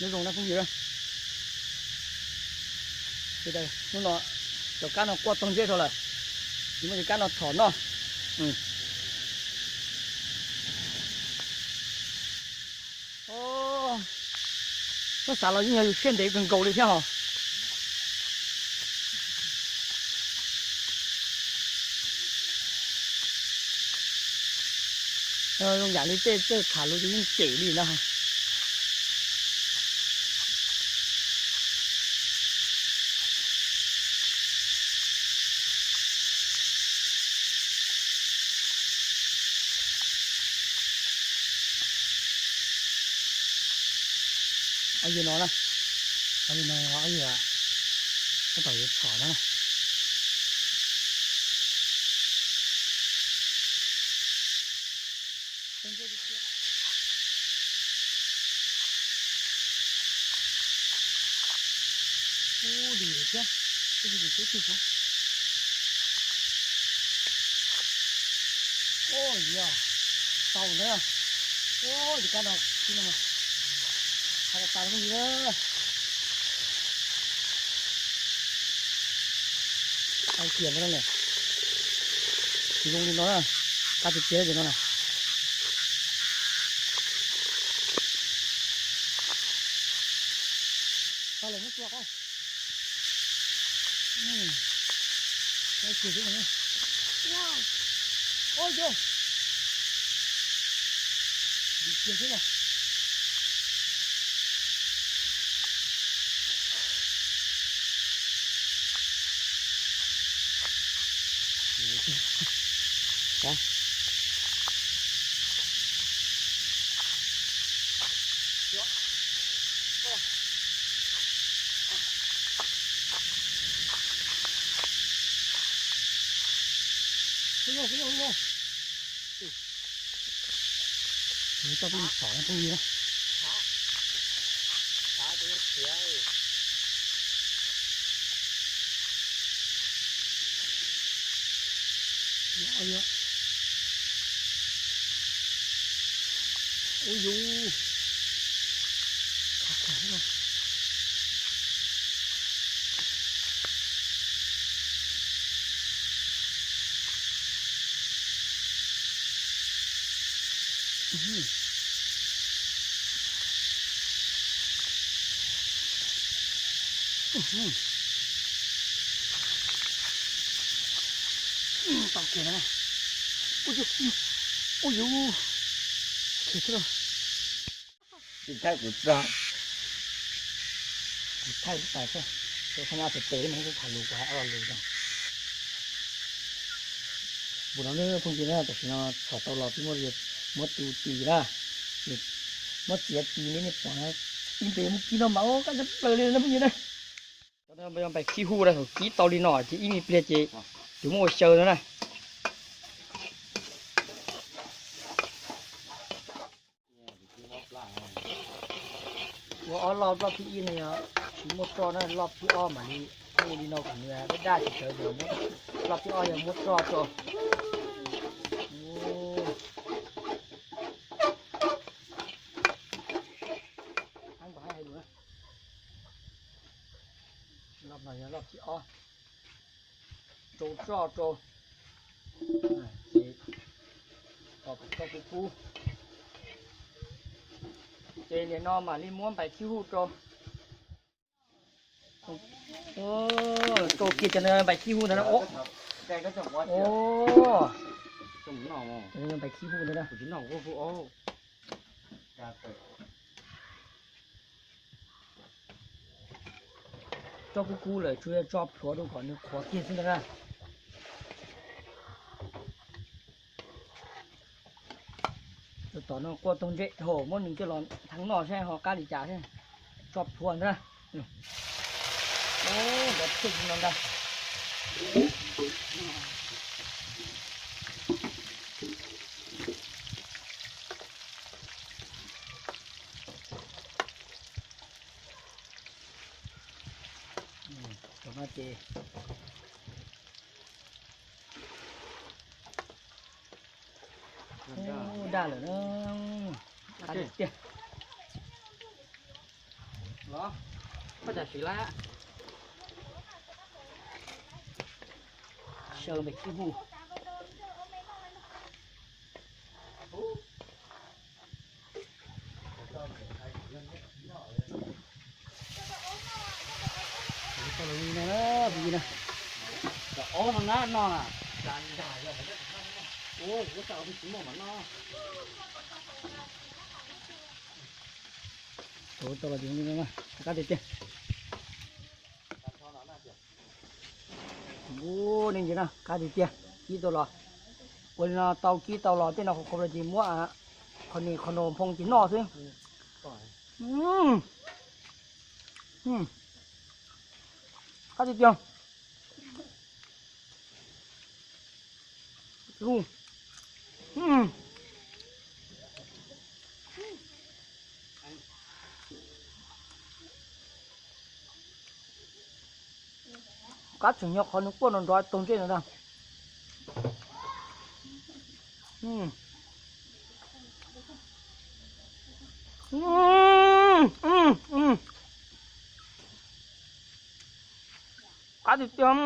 Nyob zoo na phooj ywg na. Hnub no cov kab no quaj toog ntsej rau lawm, tsis muaj cov kab no txhom noj. Muab xav los yeej yog yus siab ntev kawg nkaus li thiab hos. Zoo yam li tej txawj tham lus ces yeej cem li na. Ob yawg no na, ob yawg no, ob yawg tab tom yuav txhom no na. Ub, dim lawm thiab. Ub, dim lawm thiab. Ub, yog tau ntawd. Ub, tus kab no, tus no, tau tau li na. Tau tiag ntawd na. Zoo li no na, kab tiag tiag li no na. Tau lawm, muab tua qab. Ua yog, dim kiag xwb na. Tau peb txhom peb yig na. Ub yus. Tau kiag no na. Ub yus, ub yus, khiav xwb los. Tsis thaij kuv txog, kuv thaij lub tais xwb, rau qhov nyob tes tes li mas kuv tham lus kuv hais ob lo lus rau. Npaum no nawb phooj ywg na, tam sim no txhom tau los peb muab, muab tu tis na, muab txiav tis li nej pom na, ib pliag muab kib no mas ua qab tshaj plaws li na phooj ywg na. Cov no yog npais khib huj na, thaum kib tau li no ces ib me pliag ces yuav muab ua xyaw no na. Ua ob loj, loj thib ib no yog tsis muaj roj na, loj thib ob mam li ua li no kom nws daj daj tsis tawv ces loj thib ob yog muab roj rau. Loj no yog loj thib ob, rau roj rau, ces kom txhob kub kub. Ces nim no mam li muab npais khib huj rau. Rau kiag cov npais khib huj ntawd na. Npais khib huj ntawd na. Tso kub kub lawm tsuas yog tso plhuav rau kom nws qhuav kiag xwb ntag na. Tus tom no quaj toog ntsej dhau, muab nws coj los theej noj seb ho qab li cas thiab. Tso plhuav ntag. Ov, nrov thwj no ntag. Cov no ces daj lawm na. Qab tiag tiag. Koj tam sim lab sawv npem khib hub. Ob no na no na. Ua tau los qab tiag tiag. Ua nej ntsia na, qab tiag tiag. Kib tau los, ua li no tau kib tau los tej no qhuav qhuav los ces muab qhov ni qhov no nphoo ces noj xwb. Qab tiag tiag. Qab tseem nyob qhov nws quaj nrov nrov taug ntsej no ntag. Qab tiag tiag.